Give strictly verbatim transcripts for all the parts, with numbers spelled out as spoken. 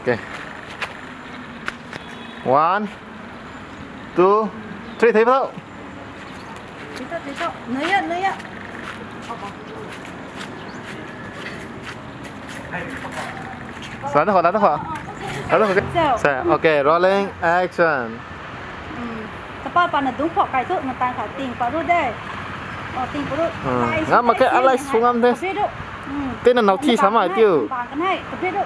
Okay. One, two, three, thei pha tho. Thei tho, thei tho. Nui a, nui a. Sa tho, la tho. La tho. So. Sa, okay, rolling, action. Hmm. Tapa pa na dung phok kai thu, na tan kha ting pa ru de. Oh, ting pa ru. Hmm. Lai ngam mak khe, si alai hai, su ngam the. Kabi ru. Hmm. Tina nau thi sa mai tiu. Bang kan hai, kabi ru.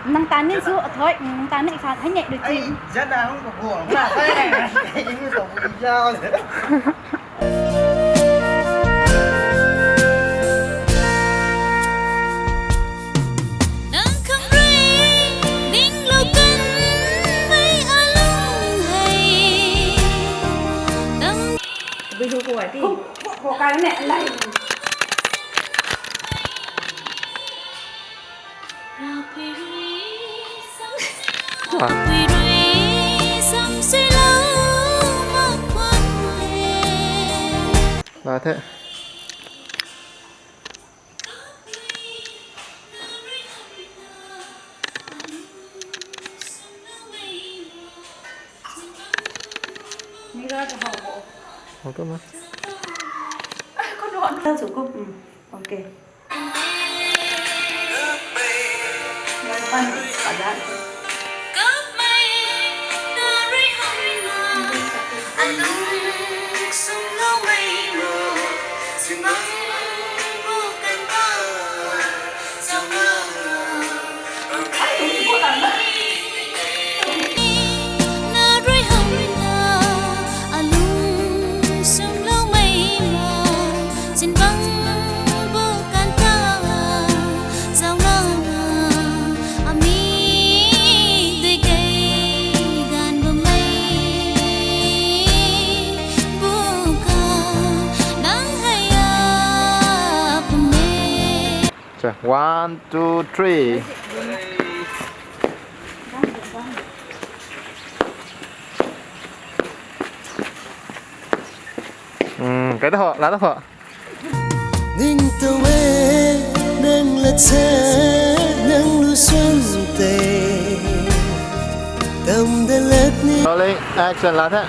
Nang tan ni su, athoi, nang tan ni sa, hai ne ru ti. Ai, zana hung ko ko. Na, hai, hai, hai, hai, hai, hai, hai, hai. Nang khang rui, ning lou kan mei alung hei. Tam. Bui lu ko ai ti. Ko, ko, ko kai ne lai. La the. Mira ka hau bo. Hau tu ma. Ko no na chu ko. Hmm. Okay. One, two, three. Hmm, kai ta ho, la ta ho. Ning tu e, nang la che, nang lu sun te. Tam de let ni. Rolling, action, la the.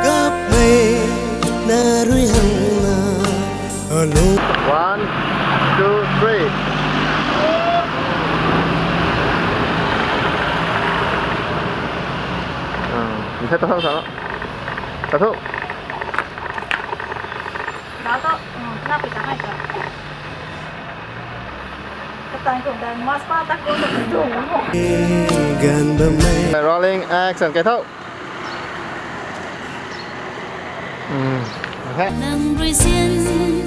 Kapmei na rui hang na. Hello. One, two, three. Ah, ni sa ta sa sa. Sa tu. Dah tu, hmm, kenapa tak hai tu? Ketan tu dan mas pa tak tu tu. Gan bam mei. Rolling, action, kai tho. Hmm, okay. Nang rui sian